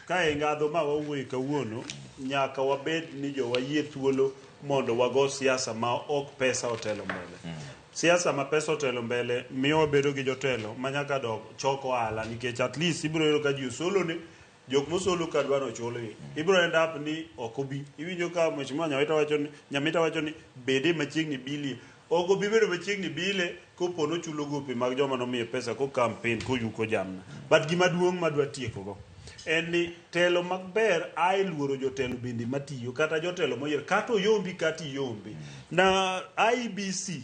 Ka e ngadho ma wawuoye kawuono, nyaka wabed ni jowayie thuolo mondo wago siasa ma ok pesa otelo mbele. Siasa ma pesa otelo mbele miyo wabedo gi jotelo ma nyaka dog chok ohala nikech at least ibiro yudo ka ji osolone jok mosolo ka dwa nochulgi ibiro end up ni ok obi iwinjo ka mheshimiwa Nyawita wacho ni Nyamita wacho ni bede machiegni bilie ok obi bedo machiegni bile kopo nochulo gope mag joma nomiye pesa ko campaign koyuko jamna but gima duong' madwa tiekogo en ni telo maber ae luoro jotelo bende matiyo kata jotelo moyier kata oyombi kata iyombi na IEBC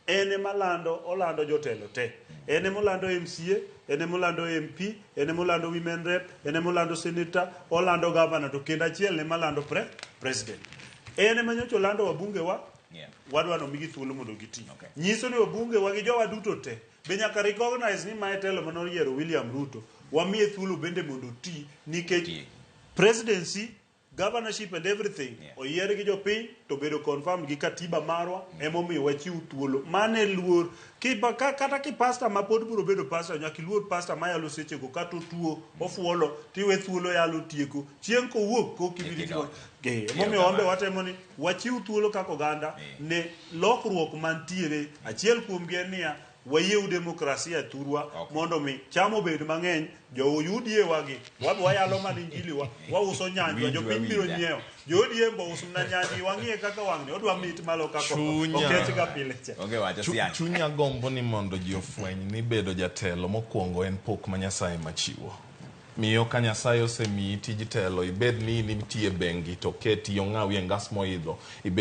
en ema lando olando jotelo te en ema olando MCA en ema olando MP en ema olando women rep en ema olando senator olando governor to kendo achiel ne malando pre president en ema nyocha olando wabunge wa wadwa nomigi thuolo mondo giti nyiso ni wabunge wa gi jowa duto te be nyaka recognize ni mae telo mane oyiero William Ruto wamiye thuolo bende mondo oti nikech Oti. presidency governorship and everything oyier gi jopiny to bedo confirmed gi katiba marwa emomiyo wachiw thuolo mane luor Kipa, ka, kata ki pastor ma pod biro bedo pastor nyaka iluor pastor mayalo sechego kata otuo ofuolo tiwe thuolo yalo tieko chieng' kowuok kok Kik ibiro idonj. emomiyo wan be watemo ni wachiw thuolo kaka oganda ne lokruok mantiere achiel kuomgi en niya wayieu demokrasia e thurwa mondo mi cham obed mang'eny jo UDA wagi wabe wayalo mana injili wa wauso nyanjwa Winjwa, jopiny biro winja. nyiewo jo ODM bo usna nyanji wang'iye kaka wang'ni odwa mit malo kaka Chunya. okech ga pile cha Onge wacho siasa. Chunya gombo ni mondo ji ofweny ni bedo jatelo mokwongo en pok ma Nyasaye machiwo. Miyo ka Nyasaye osemiyi tij telo, ibed ni in itiye bengi to oketi ong'awi e ngas moidho, ibed